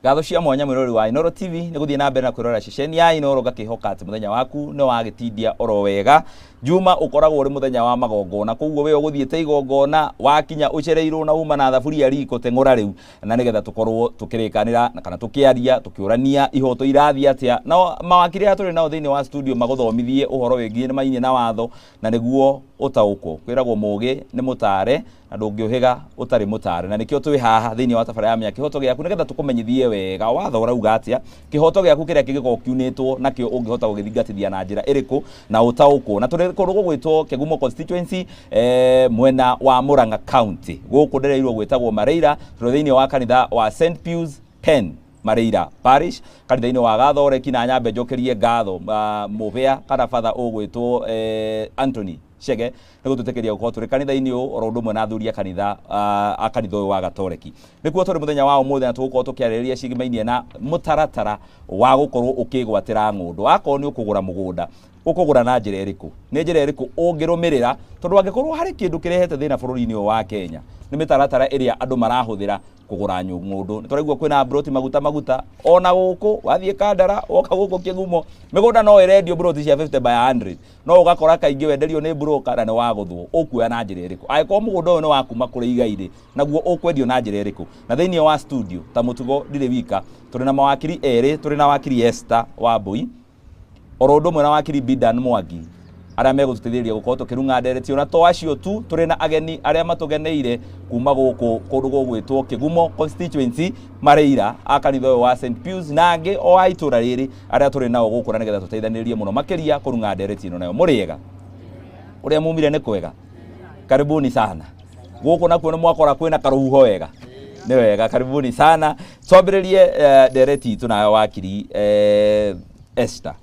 Ngatho cia mwanya mwĩroreri wa Inooro TV nĩ gũthiĩ na mbere na kwĩrorera ceceni ya Inooro, ngakĩhoka atĩ mũthenya waku nĩ wagĩtindia oro wega. Juma ũkoragwo ũrĩ mũthenya wa magongona, koguo we ũgũthiĩte igongona wakinya ũcereirwo na uma na thaburia riko, teng'ũra rĩu na nĩgetha tũkorwo tũkĩrĩkanĩra na kana tũkĩaria tũkĩũrania ihoto irathiĩ atĩa, na mawakiri arĩa tũrĩ nao thĩinĩ wa studio magũthomithie ũhoro wĩgiĩ mainĩ na watho na nĩguo ũtaũkwo. Kwĩragwo mũgĩ nĩ mũtare na ndũngĩũhĩga ũtarĩ mũtare, na nĩkĩo twĩ haha thĩinĩ wa tabarĩra ya Menya Kĩhoto Gĩaku nĩgetha tũkũmenyithie wega watho ũrauga atĩa, kĩhoto gĩaku kĩrĩa kĩngĩkorwo kiunĩtwo nakĩo ũngĩhota gũgĩthingatithia na njĩra ĩrĩkũ na ũtaũkwo. Na tũrĩ kũndũ gũgwĩtwo Kĩgumo constituency, mwena wa Murang'a County, gũkũ ndĩreirwo gwĩtagwo Mareira. Tũrĩ thĩinĩ wa kanitha wa St Pius 10 Mareira Parish, kanitha-inĩ wa Gathoreki. Na nyambe njokerie ngatho mũbĩa kana batha ũgwĩtwo Anthony Chege nĩ gũtwĩtĩkĩria gũkorwo tũrĩ kanitha-inĩ ũyũ, oro ũndũ ũmwe na athuri a kanitha a kanitha ũyũ wa Gatoreki. Nĩkuo tũrĩ mũthenya wa ũmũthĩ na tũgũkorwo tũkĩarĩrĩria ciĩgĩmainie na mũtaratara wa gũkorwo ũkĩgwatĩra ng'ũndũ. Akorwo nĩ ũkũgũra mũgũnda, ũkũgũra na njĩra ĩrĩkũ? Nĩ njĩra ĩrĩkũ ũngĩrũmĩrĩra? Tondũ angĩkorwo harĩ kĩndũ kĩrehete thĩna bũrũri-inĩ ũyũ wa Kenya, nĩ mĩtaratara ĩrĩa andũ marahũthĩra kũgũra ng'ũndũ. Nĩ tũraigua kwĩna mburoti maguta maguta, ona gũkũ wathiĩ Kandara, woka gũkũ Kĩgumo, mĩgũnda no ĩrendio mburoti cia 50 by 100, no ũgakora kaingĩ wenderio nĩ broker na nĩ wagũthwo. Ũkuoya na njĩra ĩrĩkũ? Angĩkorwo mũgũnda ũyũ nĩ wa kuma kũrĩ igai-rĩ, naguo ũkwendio na njĩra ĩrĩkũ? Na thĩinĩ wa studio ta mũtugo ndirĩ wika, tũrĩ na mawakiri erĩ, tũrĩ na wakiri Esther Wambui oro ũndũ ũmwe na wakiri Bidan Mwangi, arĩa megũtũteithĩrĩria gũkorwo tũkĩrung'a ndereti. Ona to acio tu, tũrĩ na ageni arĩa matũgeneire kuma gũkũ kũndũ gũgwĩtwo Kĩgumo constituency, Mareira, a kanitha ũyũ wa St Pius, na angĩ o a itũra rĩrĩ arĩa tũrĩ nao gũkũ, na nĩgetha tũteithanĩrĩrie mũno makĩria kũrung'a ndereti ĩno. Nayo mũrĩega? Ũrĩa mumire nĩ kwega? Karibuni sana. Gũkũ nakuo nĩ mwakora kwĩna karũhuho wega? Nĩ wega, karibuni sana. Twambĩrĩrie ndereti itũ nayo wakiri Esther.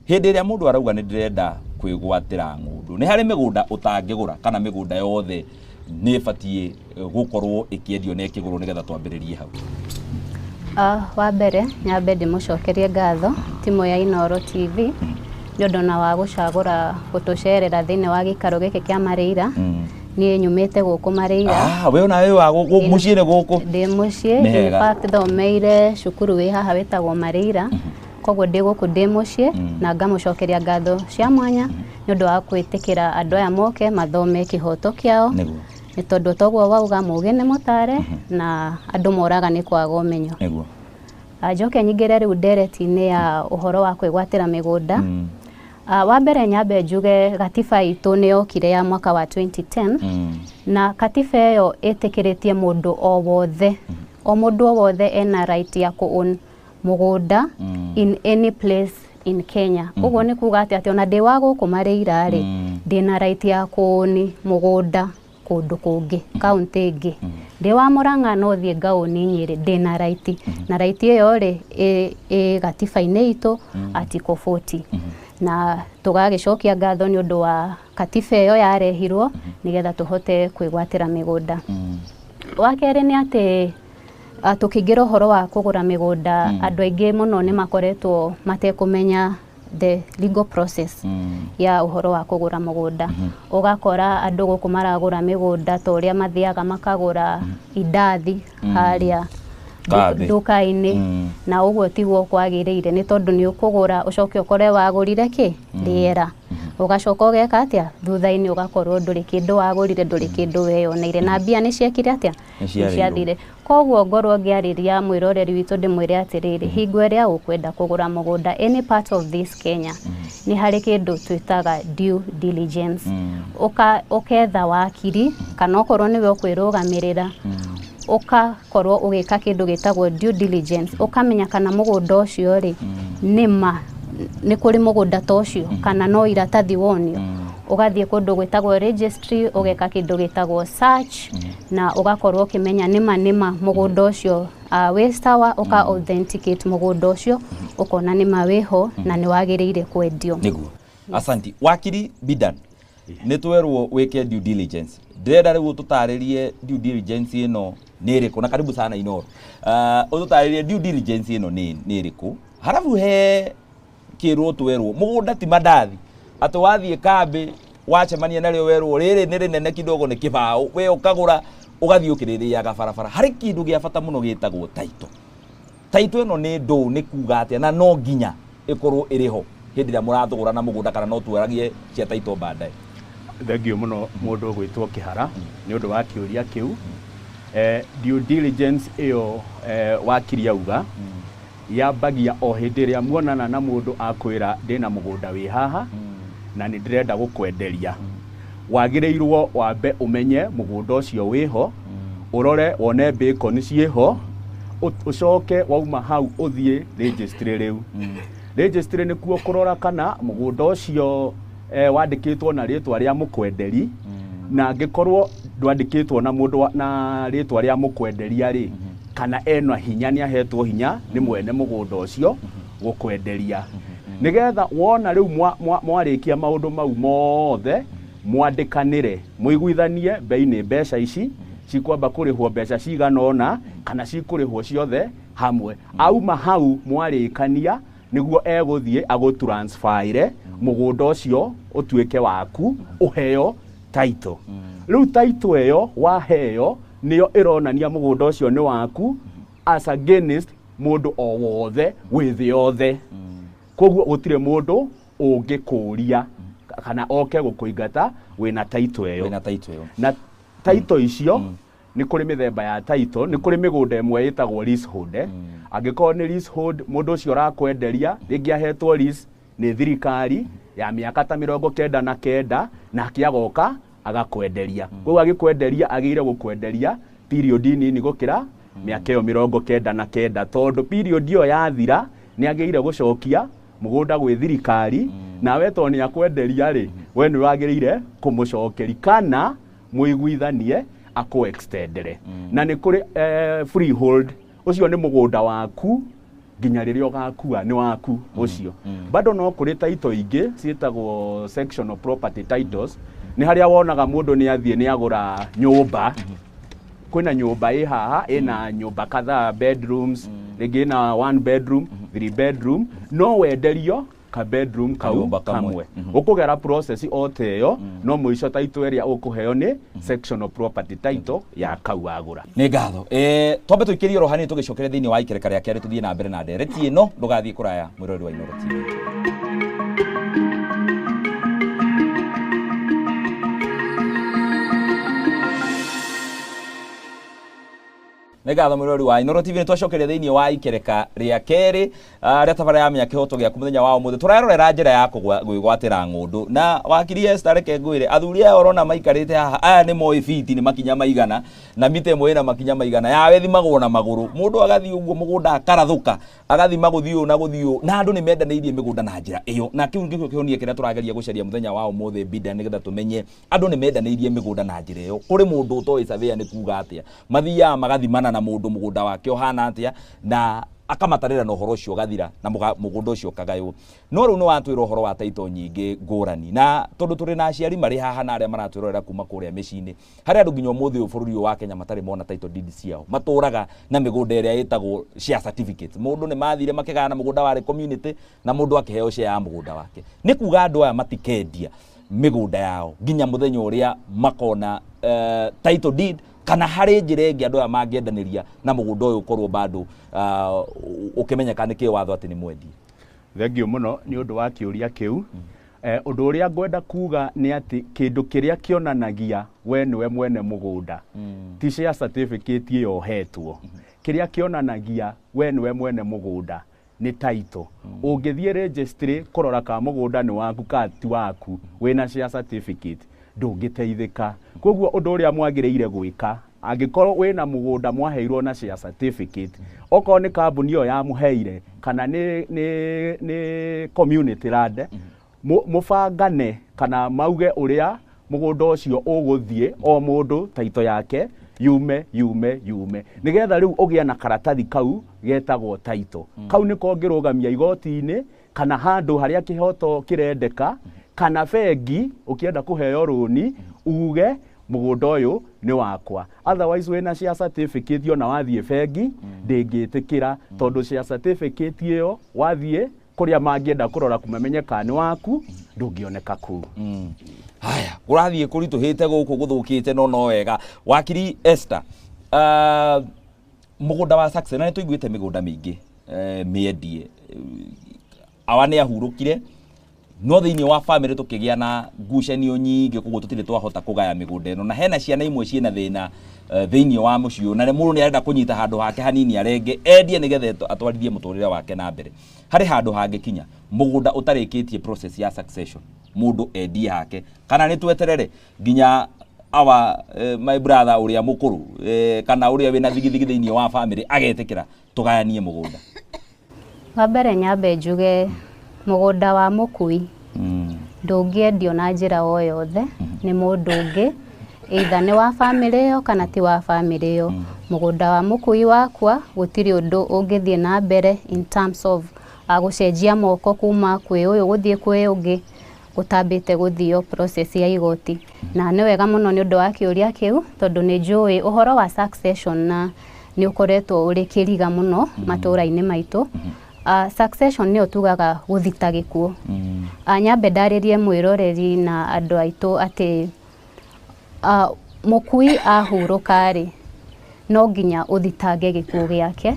Hĩndĩ ĩrĩa mũndũ arauga nĩ ndĩrenda kwĩgwatĩra ng'ũndũ, nĩ harĩ mĩgũnda ũtangĩgũra kana mĩgũnda yothe nĩ ĩbatiĩ gũkorwo ĩkĩendio na ĩkĩgũrwo? Nĩgetha twambĩrĩrie hau. Wa mbere nyambe ndĩmũcokerie ngatho timu ya Inooro TV nĩ ũndũ ona wa gũcagũra gũtũcerera thĩinĩ wa gĩikaro gĩkĩ kĩa Mareira. Niĩ nyumĩte gũkũ Mareira. Ah, we ona we wa mũciĩ nĩ gũkũ? Ndĩ mũciĩ. Nĩ In hega. fact, thomeire cukuru wĩ haha wĩtagwo Mareira, koguo ndĩ gũkũ ndĩ mũciĩ, na ngamũcokeria ngatho cia mwanya nĩ ũndũ wa gwĩtĩkĩra andũ aya moke mathome kĩhoto kĩao, nĩ tondũ toguo wauga, mũgĩ nĩ mũtare na andũ moraga nĩ kwaga ũmenyo. Njoke nyingĩre rĩu ndereti-inĩ ya ũhoro wa kwĩgwatĩra mĩgũnda. Wa mbere nyambe njuge gatiba itũ nĩ yokire ya mwaka wa 2010, na katiba ĩyo ĩtĩkĩrĩtie mũndũ o wothe, o mũndũ o wothe ena right ya kũ own mũgũnda in any place in Kenya. Ũguo nĩ kuga atĩ ona ndĩ wa gũkũ Mareira rĩ, ndĩna right ya kũ own mũgũnda kũndũ kũngĩ, kaũntĩ ĩngĩ. Ndĩ wa Murang'a no thiĩ ngaũni Nyĩrĩ, ndĩna right, na right ĩyo rĩ ĩ gatiba-inĩ itũ, Article 40, na tũgagĩcokia ngatho nĩ ũndũ wa katiba ĩyo yarehirwo nĩgetha tũhote kwĩgwatĩra mĩgũnda. Wa kerĩ nĩ atĩ tũkĩingĩra ũhoro wa kũgũra mĩgũnda, andũ aingĩ mũno nĩ makoretwo matekũmenya the legal process ya ũhoro wa kũgũra mũgũnda. Ũgakora andũ gũkũ maragũra mĩgũnda ta ũrĩa mathiaga makagũra indathi harĩa Kambĩ. nduka-inĩ, na ũguo tiguo kwagĩrĩire, nĩ tondũ nĩ ũkũgũra ũcoke ũkore wagũrire kĩ rĩera, ũgacoka ũgeka atĩa thutha-inĩ? Ũgakorwo ndũrĩ kĩndũ wagũrire, ndũrĩ kĩndũ weyoneire, na mbia nĩ ciekire atĩa? Nĩ ciarĩirwo. Ciathire. Koguo ngorwo ngĩarĩria mwĩroreri witũ ndĩmwĩre atĩrĩrĩ, hingo ĩrĩa ũkwenda kũgũra mũgũnda any part of this Kenya, nĩ harĩ kĩndũ twĩtaga due diligence. Ũketha wakiri kana okorwo nĩwe ũkwĩrũgamĩrĩra, ũgakorwo ũgĩka kĩndũ gĩtagwo due diligence, ũkamenya kana mũgũnda ũcio rĩ, nĩ ma nĩ kũrĩ mũgũnda ta ũcio kana no iratathi wonio. Ũgathiĩ kũndũ gwĩtagwo registry, ũgeka kĩndũ gĩtagwo search, na ũgakorwo ũkĩmenya nĩma nĩma mũgũnda ũcio wĩ sawa. Ũka authenticate mũgũnda ũcio, ũkona nĩma wĩho na nĩ wagĩrĩire kwendio. Nĩguo, asanti wakiri Bidan. Nĩ twerwo wĩke due diligence. Ndĩrenda rĩu ũtũtarĩrie due diligence ĩno nĩ ĩrĩkũ, na karibu sana Inooro. Ũtũtarĩrie due diligence ĩno nĩ ĩrĩkũ, harabu he kĩrwo twerwo mũgũnda ti mandathi atĩ wathiĩ kambĩ wacemania narĩo werwo rĩrĩ nĩ rĩnene kidogo nĩ kĩbaũ, we ũkagũra ũgathiĩ ũkĩrĩrĩaga barabara. Harĩ kĩndũ gĩa bata mũno gĩtagwo title. Title ĩno nĩ ndũ nĩ kuga atĩa na no nginya ĩkorwo ĩrĩ ho hĩndĩ ĩrĩa mũrathũgũrana mũgũnda kana no tuoragie cia title baadaye? Thengiũ mũno mũndũ ũgwĩtwo Kĩhara nĩ ũndũ wa kĩũria kĩu. Due diligence ĩyo wakiri auga yambagia o hĩndĩ ĩrĩa muonana na mũndũ akwĩra ndĩna mũgũnda wĩ haha na nĩ ndĩrenda gũkwenderia. Wagĩrĩirwo wambe ũmenye mũgũnda ũcio wĩho, ũrore wone bacon ciĩho, ũcoke wauma hau ũthiĩ registry rĩu. Registry nĩkuo kũrora kana mũgũnda ũcio wandĩkĩtwo na rĩtwa rĩa mũkwenderi, na angĩkorwo ndwandĩkĩtwo na mũndũ na rĩtwa rĩa mũkwenderia rĩ, kana ena hinya, nĩ ahetwo hinya nĩ mwene mũgũnda ũcio gũkwenderia. Nĩgetha wona rĩu mwarĩkia maũndũ mau mothe, mwandĩkanĩre, mũiguithanie bei nĩ mbeca ici, cikwamba kũrĩhwo mbeca cigana ũna, kana cikũrĩhwo ciothe hamwe. Auma hau mwarĩkania, nĩguo egũthiĩ agũtransferire mũgũnda ũcio ũtuĩke waku, ũheo title. Rĩu title ĩyo waheo nĩyo ĩronania mũgũnda ũcio nĩ waku as against mũndũ o wothe wĩ thĩ yothe. Koguo gũtirĩ mũndũ ũngĩkũria kana oke gũkũingata wĩna title ĩyo. Wĩna title ĩyo. Na title icio nĩ kũrĩ mĩthemba ya title, nĩ kũrĩ mĩgũnda ĩmwe ĩtagwo leasehold. Angĩkorwo nĩ leasehold, mũndũ ũcio ũrakwenderia rĩngĩ ahetwo lease nĩ thirikari ya mĩaka ta 99, nake agoka agakwenderia. Koguo agĩkwenderia agĩire gũkwenderia period nini gũkĩra mĩaka ĩyo 99, tondũ period ĩyo yathira nĩ agĩire gũcokia mũgũnda gwĩ thirikari, nawe tondũ nĩ akwenderia rĩ, we nĩ wagĩrĩire kũmũcokeri kana mũiguithanie akũ extendere. Na nĩ kũrĩ freehold, ũcio nĩ mũgũnda waku nginya rĩrĩa ũgakua, nĩ waku ũcio. Bado no kũrĩ title ingĩ ciĩtagwo sectional property titles, nĩ harĩa wonaga mũndũ nĩ athiĩ nĩ agũra nyũmba, kwĩna nyũmba ĩ haha ĩna nyũmba kadhaa bedrooms, rĩngĩ ĩna 1 bedroom, 3 bedroom, no wenderio ka bedroom kau Kanyũmba kamwe. kamwe. Ũkũgera process o ta ĩyo, no mũico title ĩrĩa ũkũheo nĩ sectional property title ya kau wagũra. Nĩ ngatho. Twambe tũikĩrie oro hanini tũgĩcokere thĩinĩ wa ikereka rĩa kerĩ tũthiĩ na mbere na ndereti ĩno, ndũgathiĩ kũraya mwĩroreri wa Inooro TV. Nĩ ngatho mwĩroreri wa Inooro TV, nĩ twacokeria thĩinĩ wa ikereka rĩa kerĩ rĩa tabara ya Menya Kĩhoto Gĩaku mũthenya wa ũmũthĩ. Tũrarorera njĩra ya gwĩgwatĩra ng'ũndũ na wakiri Esther, reke ngwĩre athuri aya ũrona maikarĩte haha, aya nĩ moĩ biti nĩ makinya maigana na mita ĩmwe ĩna makinya maigana, yawe ĩthimagwo na magũrũ, mũndũ agathiĩ ũguo mũgũnda akarathũka, agathima gũthiĩ ũũ na gũthiĩ ũũ, na andũ nĩ mendanĩirie mĩgũnda na njĩra ĩyo, na kĩu nĩkĩo kĩhonia kĩrĩa tũrageria gũcaria mũthenya wa ũmũthĩ Mbinda, nĩgetha tũmenye andũ nĩ mendanĩirie mĩgũnda na njĩra ĩyo. Kũrĩ mũndũ ũtoĩ surveyor nĩ kuga atĩa, mathiaga magathimana na mũndũ mũgũnda wake ũhana atĩa, na akamatarĩra na ũhoro ũcio ũgathira na mũgũnda ũcio ũkagaywo. No rĩu nĩ watwĩra ũhoro wa title nyingĩ ngũrani, na tondũ tũrĩ na aciari marĩ haha na arĩa maratwĩrorera kuma kũrĩa mĩciĩ-inĩ, harĩ andũ nginya ũmũthĩ ũyũ bũrũri ũyũ wa Kenya matarĩ mona title deed ciao, matũraga na mĩgũnda ĩrĩa ĩtagwo share certificate. Mũndũ nĩ mathire makĩgayana mũgũnda warĩ community na mũndũ akĩheo share ya mũgũnda wake. Nĩ kuga andũ aya matikendia mĩgũnda yao nginya mũthenya ũrĩa makona title deed, kana harĩ njĩra ĩngĩ andũ aya mangĩendanĩria na mũgũnda ũyũ ũkorwo bado ũkĩmenyeka nĩ kĩ watho atĩ nĩ mwendie. Thengiũ mũno nĩ ũndũ wa kĩũria kĩu. Ũndũ ũrĩa ngwenda kuga nĩ atĩ kĩndũ kĩrĩa kĩonanagia we nĩwe mwene mũgũnda ti share certificate ĩyo ũhetwo. Kĩrĩa kĩonanagia we nĩwe mwene mũgũnda nĩ title. Ũngĩthiĩ registry kũrora ka mũgũnda nĩ waku ka ti waku, wĩna share certificate ndũngĩteithĩka. Koguo ũndũ ũrĩa mwagĩrĩire gwĩka, angĩkorwo wĩna mũgũnda mwaheirwo na share certificate, okorwo nĩ kambuni ĩyo yamũheire kana nĩ community land, mũbangane kana mauge ũrĩa mũgũnda ũcio ũgũthiĩ, o mũndũ title yake yume yume yume, nĩgetha rĩu ũgĩe na karatathi kau getagwo title. Kau nĩko ũngĩrũgamia igoti-inĩ kana handũ harĩa kĩhoto kĩrendeka, kana bengi ũkĩenda kũheo rũni uge mũgũnda ũyũ nĩ wakwa. Otherwise wĩna share certificate ona wathiĩ bengi ndĩngĩtĩkĩra, tondũ share certificate ĩyo wathiĩ kũrĩa mangĩenda kũrora kũmamenye kana nĩ waku ndũngĩoneka kũu. Haya, kũrathiĩ kũritũhĩte gũkũ gũthũkĩte no no wega. Wakiri Esther, mũgũnda wa Success, na nĩ tũiguĩte mĩgũnda mĩingĩ Mĩendie awa nĩ ahurũkire, no thĩinĩ wa family tũkĩgĩa na ngucanio nyingĩ, koguo tũtirĩ twahota kũgaya mĩgũnda ĩno, na hena ciana imwe ciĩna thĩna thĩinĩ wa mũciĩ ũyũ, na mũndũ nĩ arenda kũnyita handũ hake hanini arenge endie nĩgetha atwarithie mũtũrĩre wake na mbere. Harĩ handũ hangĩkinya mũgũnda ũtarĩkĩtie process ya succession, mũndũ endie hake, kana nĩ tweterere nginya awa my brother ũrĩa mũkũrũ kana ũrĩa wĩna thigithigi thĩinĩ wa family agetĩkĩra tũgayanie mũgũnda? Wa mbere, nyambe njuge mũgũnda wa mũkui ndũngĩendio na njĩra o yothe nĩ mũndũ ũngĩ, either nĩ wa bamĩrĩ ĩyo kana ti wa bamĩrĩ ĩyo. Mũgũnda wa mũkui wakwa, gũtirĩ ũndũ ũngĩthiĩ na mbere in terms of gũcenjia moko kuma kwĩ ũyũ gũthiĩ kwĩ ũngĩ gũtambĩte gũthio process ya igoti. Na nĩ wega mũno nĩ ũndũ wa kĩũria kĩu, tondũ nĩ njũĩ ũhoro wa succession na nĩ ũkoretwo ũrĩ kĩriga mũno matũra-inĩ maitũ. Succession nĩyo tugaga gũthita gĩkuũ. Nyambe ndarĩrie mwĩroreri na andũ aitũ atĩ mũkui ahurũka rĩ, no nginya ũthitange gĩkuũ gĩake.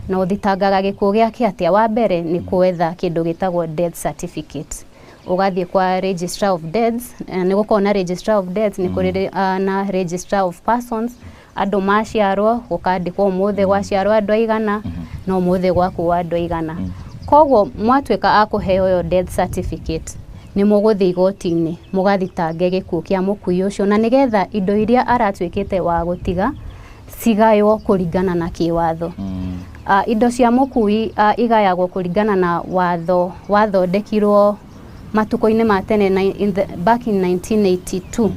Na ũthitangaga gĩkuũ gĩake atĩa? Wa mbere nĩ gwetha kĩndũ gĩtagwo death certificate, ũgathiĩ kwa registrar of deaths. Nĩ gũkoragwo na registrar of deaths, nĩ kũrĩ na registrar of persons. Andũ maciarwo gũkandĩkwo ũmũthĩ gwaciarwo andũ aigana na ũmũthĩ gwakua andũ aigana. Koguo mwatuĩka a kũheo ĩyo death certificate, nĩ mũgũthiĩ igoti-inĩ mũgathitange gĩkuũ kĩa mũkui ũcio, na nĩgetha indo iria aratuĩkĩte wa gũtiga cigaywo kũringana na kĩwatho. Indo cia mũkui igayagwo kũringana na watho wathondekirwo matukũ-inĩ ma tene na back in 1982,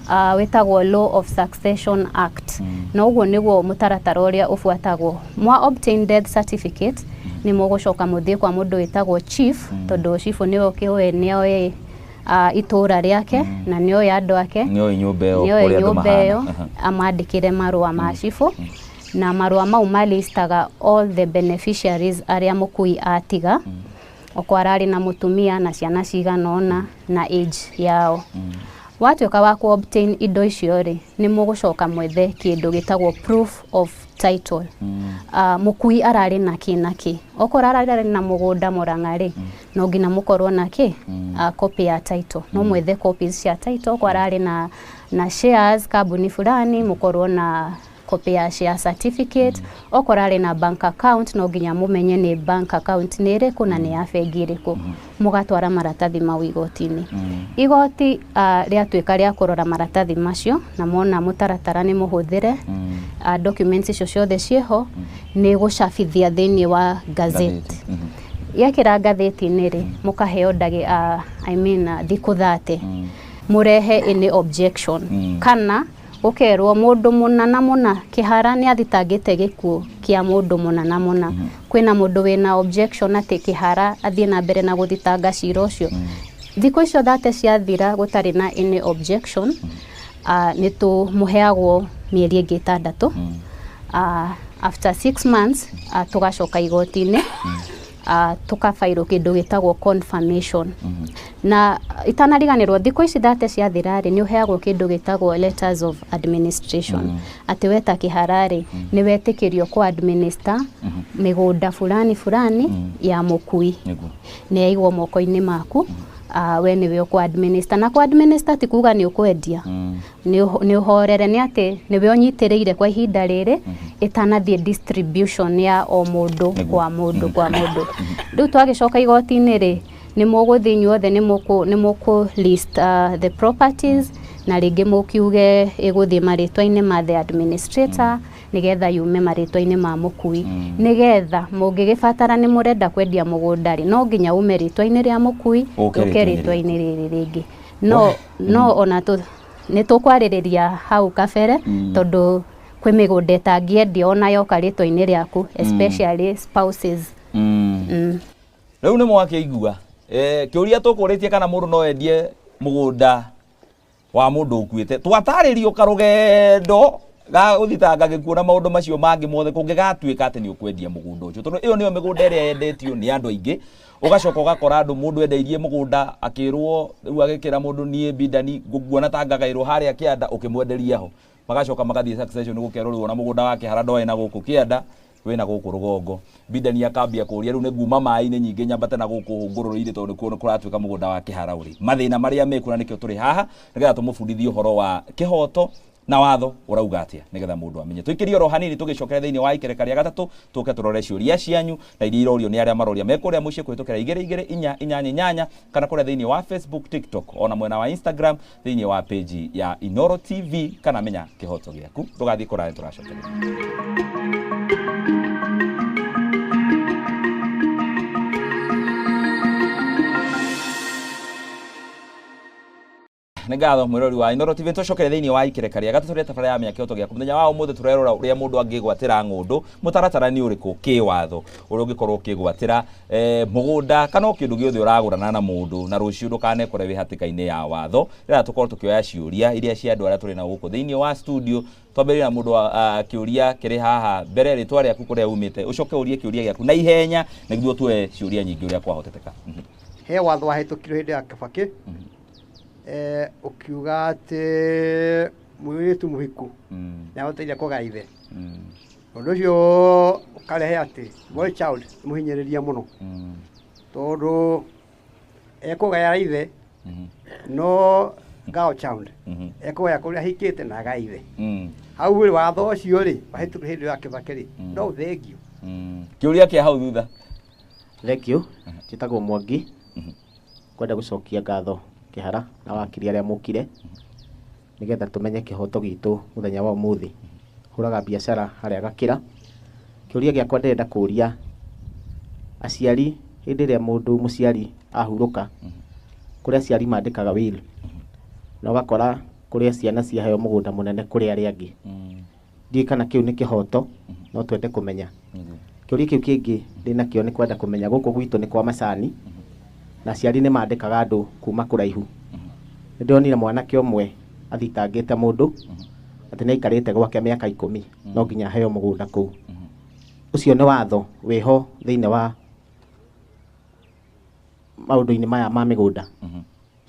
wĩtagwo Law of Succession Act. Na ũguo nĩguo mũtaratara ũrĩa ũbuatagwo. Mwa obtain death certificate, nĩ mũgũcoka mũthiĩ kwa mũndũ wĩtagwo chief, tondũ chief nĩwe ũkĩũĩ, nĩoĩ itũũra rĩake na nĩoĩ andũ ake. Nĩoĩ nyũmba ĩyo. Nĩoĩ ũrĩa andũ nyũmba mahana. ĩyo. Amandĩkĩre marũa ma cibũ, na marũa mau malistaga all the beneficiaries arĩa mũkui atiga, okorwo ararĩ na mũtumia na ciana cigana ũna na age yao. Watuĩka wa ku obtain indo icio rĩ, nĩ mũgũcoka mwethe kĩndũ gĩtagwo proof of title. Mũkui ararĩ na kĩ na kĩ? Okorwo ararĩ na mũgũnda Mũrang'a rĩ, no nginya mũkorwo na kĩ? Copy ya title. No mwethe copies cia title. Okorwo ararĩ na shares kambuni fulani, mũkorwo na copy ya share certificate. Okorwo arĩ na bank account, no nginya mũmenye nĩ bank account nĩ ĩrĩkũ na nĩ ya bengi ĩrĩkũ. Mũgatwara maratathi mau igoti-inĩ. Igoti rĩatuĩka rĩa kũrora maratathi macio na mona mũtaratara nĩ mũhũthĩre, documents icio ciothe ciĩho, nĩ gũcabithia thĩinĩ wa gazette. Yekĩra ngathĩti-inĩ rĩ, mũkaheo ndagĩ I mean, thikũ 30 mũrehe any objection, kana gũkerwo mũndũ mũna na mũna Kĩhara nĩ athitangĩte gĩkuũ kĩa mũndũ mũna na mũna, kwĩna mũndũ wĩna objection atĩ Kĩhara athiĩ na mbere na gũthitanga cira ũcio? Thikũ icio 30 ciathira gũtarĩ na any objection, nĩ tũmũheagwo mĩeri ĩngĩ 6. After 6 months tũgacoka igoti-inĩ, tũkabairwo kĩndũ gĩtagwo confirmation. Na itanariganĩrwo, thikũ ici 30 ciathira rĩ, nĩ ũheagwo kĩndũ gĩtagwo letters of administration, atĩ we ta Kĩhara rĩ, nĩ wetĩkĩrio kũ administer mĩgũnda fulani fulani ya mũkui. Nĩ yaigwo moko-inĩ maku, we nĩwe ũkũ administer. Na kũ administer ti kuga nĩ ũkwendia, nĩ ũhorere, nĩ atĩ nĩwe ũnyitĩrĩire kwa ihinda rĩrĩ ĩtanathiĩ distribution ya o mũndũ kwa mũndũ kwa mũndũ. Rĩu twagĩcoka igoti-inĩ rĩ, nĩ mũgũthiĩ inyuothe, nĩ mũkũ list the properties, na rĩngĩ mũkiuge ĩgũthiĩ marĩtwa-inĩ ma the administrator, nĩgetha yume marĩtwa-inĩ ma mũkui, nĩgetha mũngĩgĩbatara nĩ mũrenda kwendia mũgũnda rĩ, no nginya ume rĩtwa-inĩ rĩa mũkui ũke ũke rĩtwa-inĩ. Rĩtwa-inĩ rĩrĩ rĩngĩ no ona tũ nĩ tũkwarĩrĩria hau kabere, tondũ kwĩ mĩgũnda ĩtangĩendio ona yoka rĩtwa-inĩ rĩaku, especially spouses. Rĩu nĩ mwakĩigua kĩũria tũkũrĩtie kana mũndũ no endie mũgũnda wa mũndũ ũkuĩte. Twatarĩrio karũgendo ga gũthitanga gĩkuũ na maũndũ macio mangĩ mothe kũngĩgatuĩka atĩ nĩ ũkwendia mũgũnda ũcio, tondũ ĩyo nĩyo mĩgũnda ĩrĩa yendetio nĩ andũ aingĩ. Ũgacoka ũgakora andũ, mũndũ endeirie mũgũnda, akĩrwo rĩu agĩkĩra mũndũ, niĩ Bindani nguona ta ngagaĩrwo harĩa kĩanda, ũkĩmwenderia ho, magacoka magathiĩ succession, gũkerwo rĩu ona mũgũnda wa Kĩhara ndoĩ na gũkũ kĩanda. Wĩna gũkũ rũgongo Bidani akambia kũria rĩu nĩ nguma maĩ-inĩ nyingĩ nyambate na gũkũ hũngũrũrũ-inĩ tondũ nĩkuo kũratuĩka mũgũnda wa kĩhara ũrĩ mathĩna marĩa mekuo na nĩkĩo tũrĩ haha nĩgetha tũmũbundithie ũhoro wa kĩhoto na watho ũrauga atĩa nĩgetha mũndũ amenye. Tũikĩrie oro hanini tũgĩcokera thĩinĩ wa ikereka rĩa gatatũ tũke tũrore ciũria cianyu na iria irorio nĩ arĩa maroria me kũrĩa mũciĩ kũhĩtũkĩra 2 2 4 8 8 kana kũrĩa thĩinĩ wa Facebook, TikTok ona mwena wa Instagram thĩinĩ wa page ya Inooro TV kana Menya Kĩhoto Gĩaku. Ndũgathiĩ kũraya, tũracokeria. Nĩ ngatho mwĩrori wa Inooro TV. Tũcokere thĩinĩ wa ikereka rĩa gatatũ rĩa tabarĩra ya Menya Kĩhoto Gĩaku. Mũthenya wa ũmũthĩ tũrerora ũrĩa mũndũ angĩgwatĩra ng'ũndũ, mũtaratara nĩ ũrĩkũ kĩwatho ũrĩa ũngĩkorwo ũkĩgwatĩra mũgũnda kana o kĩndũ gĩothe ũragũrana na mũndũ, na rũciũ ndũkanekore wĩ hatĩka-inĩ ya watho. Rĩrĩa tũkorwo tũkĩoya ciũria iria cia andũ arĩa tũrĩ nao gũkũ thĩinĩ wa studio, twambĩrĩrie na mũndũ wa kĩũria kĩrĩ haha mbere, rĩtwa rĩaku, kũrĩa umĩte, ũcoke ũrie kĩũria gĩaku na ihenya nĩguo tuoe ciũria nyingĩ ũrĩa kwahoteteka. He watho wahĩtũkirio hĩndĩ ya Kibaki ũkiuga atĩ mũirĩtu mũhiku nĩahotire kũgaya ithe. Ũndũ ũcio ũkarehe atĩ boy child nĩ mũhinyĩrĩria mũno tondũ ekũgaya ithe, no girl child ekũgaya kũrĩa ahikĩte na agaya ithe. Hau rĩ, watho ũcio rĩ wahĩtũkire hĩndĩ ya Kibaki rĩ, no ũthengio. Kĩũria kĩa hau thutha. Thank you. Njĩtagwo Mwangi. Kwenda gũcokia ngatho Kĩhara na wakiri arĩa mũkire nĩgetha tũmenye kĩhoto gitũ mũthenya wa ũmũthĩ. Hũraga biacara harĩa Gakĩra. Kĩũria gĩakwa ndĩrenda kũria aciari, hĩndĩ ĩrĩa mũndũ mũciari ahurũka, kũrĩ aciari mandĩkaga will na ũgakora kũrĩ ciana ciaheo mũgũnda mũnene kũrĩ arĩa angĩ. Ndiũĩ kana kĩu nĩ kĩhoto, no twende kũmenya. Kĩũria kĩu kĩngĩ ndĩnakĩo nĩ kwenda kũmenya, gũkũ gwitũ nĩ kwa macani na aciari nĩ mandĩkaga andũ kuma kũraihu. Nĩ ndĩronire mwanake ũmwe athitangĩte mũndũ atĩ nĩ aikarĩte gwake mĩaka 10, no nginya aheo mũgũnda kũu. Ũcio nĩ watho wĩho thĩinĩ wa maũndũ-inĩ maya ma mĩgũnda?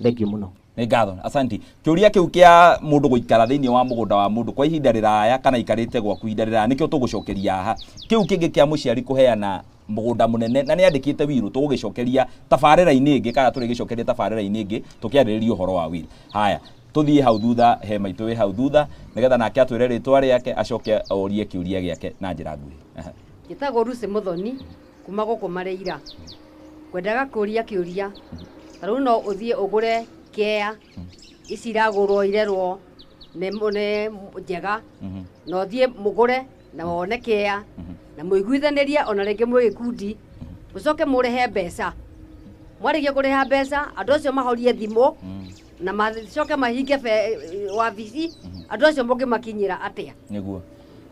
Thank you mũno. Nĩ ngatho, asanti. Kĩũria kĩu kĩa mũndũ gũikara thĩinĩ wa mũgũnda wa mũndũ kwa ihinda rĩraya kana aikarĩte gwaku ihinda rĩraya nĩkĩo tũgũcokeria haha. Kĩu kĩngĩ kĩa mũciari kũheana mũgũnda mũnene na nĩ andĩkĩte will tũgũgĩcokeria tabarĩra-inĩ ĩngĩ kana tũrĩgĩcokeria tabarĩra-inĩ ĩngĩ tũkĩarĩrĩria ũhoro wa will. Haya, tũthiĩ hau thutha, he maitũ wĩ hau thutha nĩgetha nake atwĩre rĩtwa rĩake acoke orie kĩũria gĩake na njĩra nguhĩ. Njĩtagwo Lucy Muthoni kuma gũkũ Mareira. Ngwendaga kũria kĩũria, ta rĩu no ũthiĩ ũgũre kea ici iragũrwo irerwo nĩ njega, na ũthiĩ mũgũre na wone kea na mũiguithanĩrie ona rĩngĩ mwĩ gĩkundi, mũcoke mũrĩhe mbeca. Mwarĩkia kũrĩha mbeca, andũ acio mahorie thimũ na macoke mahinge wabici, andũ acio mũngĩmakinyĩra atĩa? Nĩguo,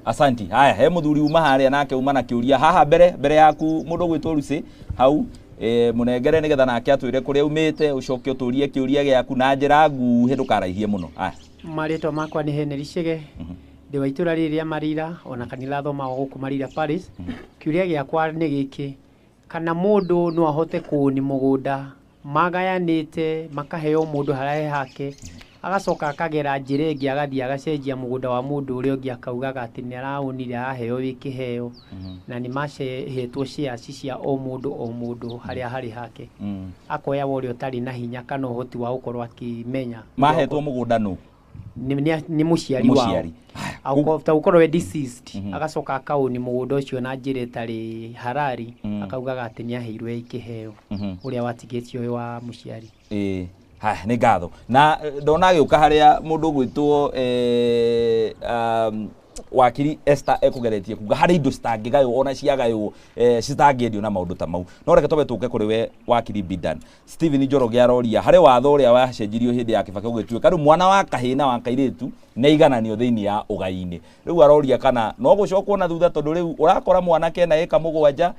asanti. Haya, he mũthuri uma harĩa nake uma na kĩũria haha mbere yaku, mũndũ ũgwĩtwo Lucy hau, mũnengere nĩgetha nake atwĩre kũrĩa umĩte, ũcoke ũtũrie kĩũria gĩaku na njĩra nguhĩ, ndũkaraihie mũno. Haya. Marĩtwa makwa nĩ Henry Chege, ndĩ wa itũra rĩrĩ rĩa Marira, ona kanitha thomaga gũkũ Marira Parish. Kĩũria gĩakwa nĩ gĩkĩ, kana mũndũ no ahote kũũni mũgũnda magayanĩte makaheo mũndũ harĩa he hake, agacoka akagera njĩra ĩngĩ agathiĩ agacenjia mũgũnda wa mũndũ ũrĩa ũngĩ, akaugaga atĩ nĩ araũnire araheo wĩ kĩheo na nĩ mahetwo shares cia o mũndũ o mũndũ harĩa harĩ hake, akoya wa ũrĩa ũtarĩ na hinya kana ũhoti wa gũkorwo akĩmenya. Mahetwo mũgũnda nũ? Nĩ mũciari wao. Mũciari. Ta gũkorwo we deceased, agacoka akaũni mũgũnda ũcio na njĩra ĩtarĩ harari, akaugaga atĩ nĩ aheirwo kĩheo ũrĩa watigĩtio wĩ wa mũciari. Ĩĩ, haya, nĩ ngatho. Na ndona agĩũka harĩa mũndũ ũgwĩtwo wakiri Esther ekũgeretie kuga harĩ indo citangĩgaywo ona ciagaywo citangĩendio na maũndũ ta mau, no reke twambe tũke kũrĩ we wakiri Bidan. Stephen Njoroge aroria harĩ watho ũrĩa wacenjirio hĩndĩ ya Kibaki ũgĩtuĩka rĩu mwana wa kahĩĩ na wa kairĩtu nĩ aigananio thĩinĩ ya ũgai-inĩ. Rĩu aroria kana no gũcokwo na thutha, tondũ rĩu ũrakora mwanake ena ĩka 7,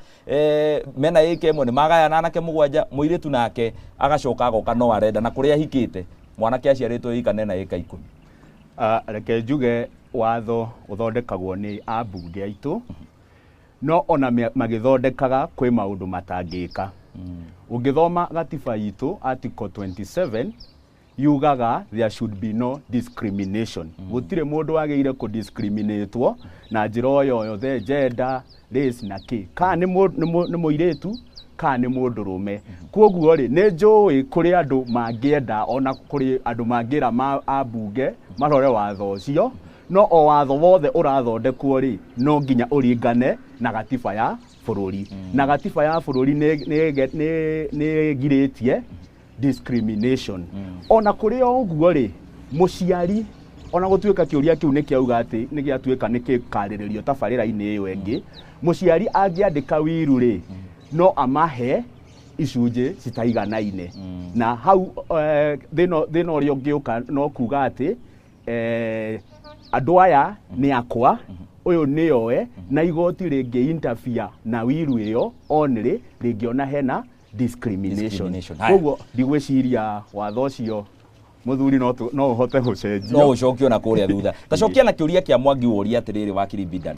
mena ĩka 1 nĩ magayana anake 7, mũirĩtu nake agacoka agoka no arenda na kũrĩa ahikĩte mwanake aciarĩtwo ĩka na ĩka 10. Reke njuge watho ũthondekagwo nĩ ambunge aitũ, no ona magĩthondekaga kwĩ maũndũ matangĩka. Ũngĩthoma gatiba itũ article 27 yugaga there should be no discrimination. Gũtirĩ mũndũ wagĩrĩire kũ-discriminatwo na njĩra o yothe, gender, race na kĩ, kana nĩ mũirĩtu kana nĩ mũndũrũme. Koguo rĩ, nĩ njũĩ kũrĩ andũ mangĩenda, ona kũrĩ andũ mangĩra ambunge marore watho ũcio, no o watho wothe ũrathondekwo rĩ, no nginya ũringane na gatiba ya bũrũri. Na gatiba ya bũrũri nĩ ĩgirĩtie discrimination. Ona kũrĩ o ũguo rĩ, mũciari, ona gũtuĩka kĩũria kĩu nĩ kĩauga atĩ nĩ gĩatuĩka nĩ gĩkarĩrĩrio tabarĩra-inĩ ĩyo ĩngĩ, mũciari angĩandĩka wiru rĩ, no amahe icunjĩ citaiganaine. Na hau thĩna ũrĩa ũngĩũka no kuga atĩ andũ aya nĩ akwa, ũyũ nĩoe, na igoti rĩngĩ interfere na wiru ĩyo only rĩngĩona hena discrimination. Koguo ndigwĩciria watho ũcio mũthuri no ũhote gũcenjio, no ũcokio na kũrĩa thutha. Ta cokia na kĩũria kĩa Mwangi ũria atĩrĩrĩ wakiri Bidan,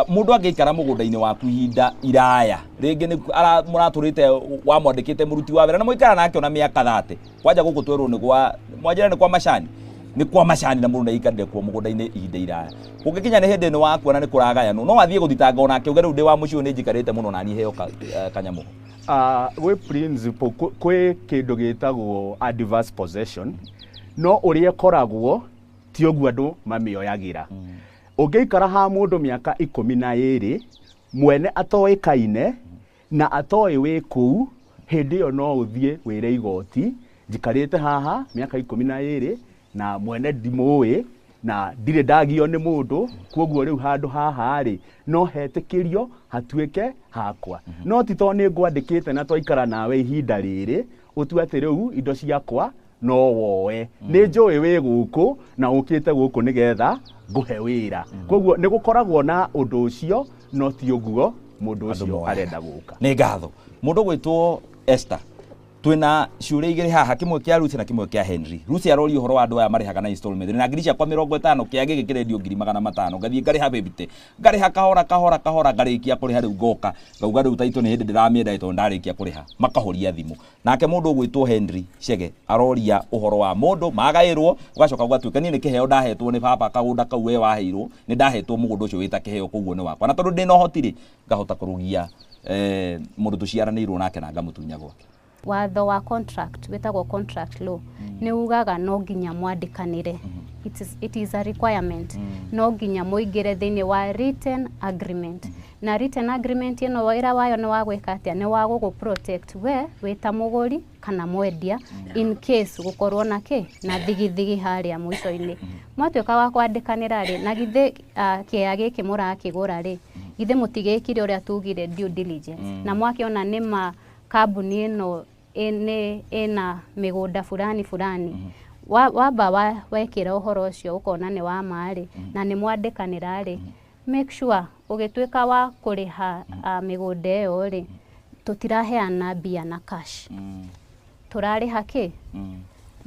mũndũ angĩikara mũgũnda-inĩ waku ihinda iraya, rĩngĩ nĩ mũratũrĩte wamwandĩkĩte mũruti wa wĩra na mũikara nake ona mĩaka 30, kwanja gũkũ twerwo nĩ gwa mwanjĩra nĩ kwa macani, nĩ kwa macani na mũndũ nĩaikarire kuo mũgũnda-inĩ ihinda iraya, ũngĩkinya nĩ hĩndĩ nĩ wakuona nĩ kũragayanwo, no athiĩ gũthitanga onake uge rĩu ndĩ wa mũciĩ ũyũ nĩ njikarĩte mũno na niĩ heo kanyamũ. Gwĩ principle, kwĩ kĩndũ gĩtagwo adverse possession, no ũrĩa ĩkoragwo ti ũguo andũ mamĩoyagĩra. Ũngĩikara ha mũndũ mĩaka 12 mwene atoĩkaine na atoĩ wĩ kũu, hĩndĩ ĩyo no ũthiĩ wĩre igoti, njikarĩte haha mĩaka 12 na mwene ndimũĩ na ndirĩ ndagio nĩ mũndũ, koguo rĩu handũ haha rĩ no hetĩkĩrio hatuĩke hakwa. No ti tondũ nĩ ngwandĩkĩte na twaikara nawe ihinda rĩrĩ ũtue atĩ rĩu indo ciakwa no woe. Nĩ njũĩ wĩ gũkũ na ũkĩte gũkũ nĩgetha ngũhe wĩra. Koguo nĩ gũkoragwo na ũndũ ũcio, no ti ũguo mũndũ ũcio arenda gũka. Nĩ ngatho. Mũndũ gwĩtwo Esther, twina ciũria igĩrĩ haha, kĩmwe kĩa Lucy na kĩmwe kĩa Henry. Lucy aroria ũhoro wa andũ aya marĩhaga na installment, na ngiri ciakwa 50 kĩa gĩkĩ kĩrendio 500,000, ngathiĩ ngarĩha 50, ngarĩha kahora kahora kahora, ngarĩkia kũrĩha rĩu ngoka ngauga rĩu taitũ nĩ hĩndĩ ndĩramĩenda tondũ ndarĩkia kũrĩha, makahoria thimũ. Nake mũndũ ũgwĩtwo Henry Chege aroria ũhoro wa mũndũ magaĩrwo, ũgacoka ũgatuĩka niĩ nĩ kĩheo ndahetwo nĩ baba, kagũnda kau we waheirwo, nĩ ndahetwo mũgũnda ũcio wĩta kĩheo, koguo nĩ wakwa, na tondũ ndĩna ũhoti rĩ, ngahota kũrũgia mũndũ tũciaranĩirwo nake na ngamũtunya gwake. Watho wa contract wĩtagwo contract law nĩ ugaga no nginya mwandĩkanĩre. It is a requirement. No nginya mũingĩre thĩinĩ wa written agreement. Na written agreement ĩno wĩra wayo nĩ wa gwĩka atĩa? Nĩ wa gũgũ protect we wĩ ta mũgũri kana mwendia in case gũkorwo na kĩ na thigithigi harĩa mũico-inĩ. Mwatuĩka wa kwandĩkanĩra rĩ, na githĩ kĩea gĩkĩ mũrakĩgũra rĩ, githĩ mũtigĩkire ũrĩa tugire due diligence, na mwakĩona nĩ ma kambuni ĩno ĩna mĩgũnda fulani fulani, wamba wekĩra ũhoro ũcio ũkona nĩ wa ma rĩ, na nĩ mwandĩkanĩra rĩ, make sure ũgĩtuĩka wa kũrĩha mĩgũnda ĩyo rĩ, tũtiraheana mbia na cash, tũrarĩha kĩ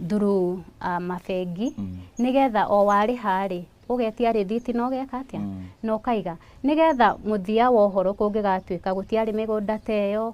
through mabengi, nĩgetha o warĩha rĩ, ũgetia rĩthiti na ũgeka atĩa na ũkaiga, nĩgetha mũthia wa ũhoro kũngĩgatuĩka gũtiarĩ mĩgũnda ta ĩyo,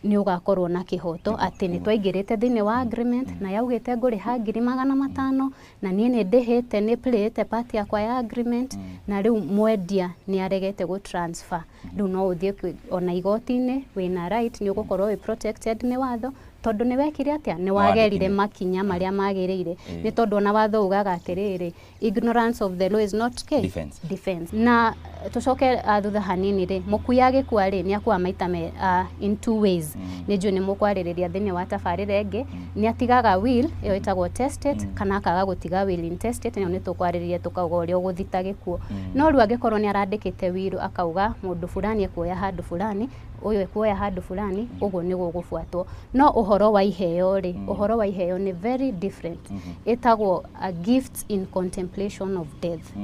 nĩ ũgakorwo na kĩhoto atĩ nĩ twaingĩrĩte thĩinĩ wa agreement na yaugĩte ngũrĩha 500,000 na niĩ nĩ ndĩhĩte, nĩ playĩte part yakwa ya agreement, na rĩu mwendia nĩ aregete gũ transfer. Rĩu no ũthiĩ ona igoti-inĩ wĩna right, nĩ ũgũkorwo wĩ protected nĩ watho, tondũ nĩ wekire atĩa? Nĩ wagerire makinya marĩa magĩrĩire. Nĩ tondũ ona watho ugaga atĩrĩrĩ, ignorance of the law is not defense. Defense. Na tũcoke thutha hanini rĩ, mũkui agĩkua rĩ, nĩ akua maita me in two ways. Nĩ njũĩ nĩ mũkwarĩrĩria thĩinĩ wa tabarĩra ĩngĩ, nĩ atigaga will ĩyo ĩtagwo testate, kana akaga gũtiga will intestate, ĩyo nĩ tũkwarĩrĩria tũkauga ũrĩa ũgũthita gĩkuũ. No rĩu angĩkorwo nĩ arandĩkĩte will akauga mũndũ fulani ekuoya handũ fulani, ũyũ ekuoya handũ fulani, ũguo nĩguo gũbuatwo. No ũhoro wa iheo rĩ, ũhoro wa iheo nĩ very different. Ĩtagwo a gift in contemplation of death.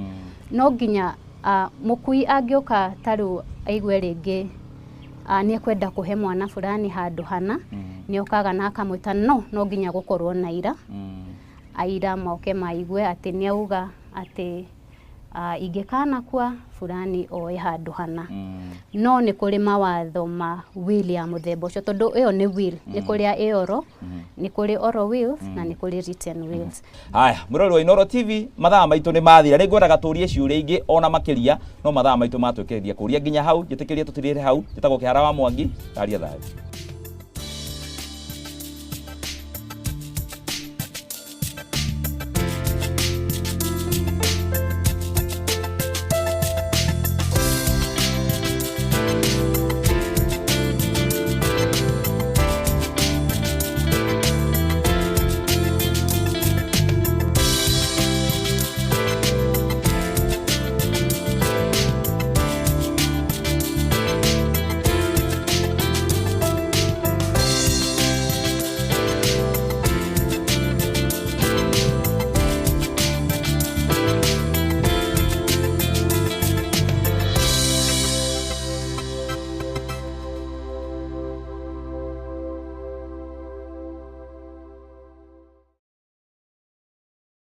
No nginya mũkui angĩũka ta rĩu aigue rĩngĩ nĩ ekwenda kũhe mwana fulani handũ hana, nĩ okaga na akamwĩta, no nginya gũkorwo na aira, aira moke maigue atĩ nĩ auga atĩ Ingĩkanakua fulani oe handũ hana. No nĩ kũrĩ mawatho ma will ya mũthemba ũcio, tondũ ĩyo nĩ will. Nĩ kũrĩ ya oral, nĩ kũrĩ oral wills na nĩ kũrĩ written wills. Haya, mwĩroreri wa Inooro TV, mathaa maitũ nĩ mathira. Nĩ ngwendaga tũrie ciũria ingĩ ona makĩria, no mathaa maitũ matwĩkĩrĩria kũria nginya hau. Njĩtĩkĩrie tũtirĩre hau. Njĩtagwo Kĩhara wa Mwangi, taria thayũ.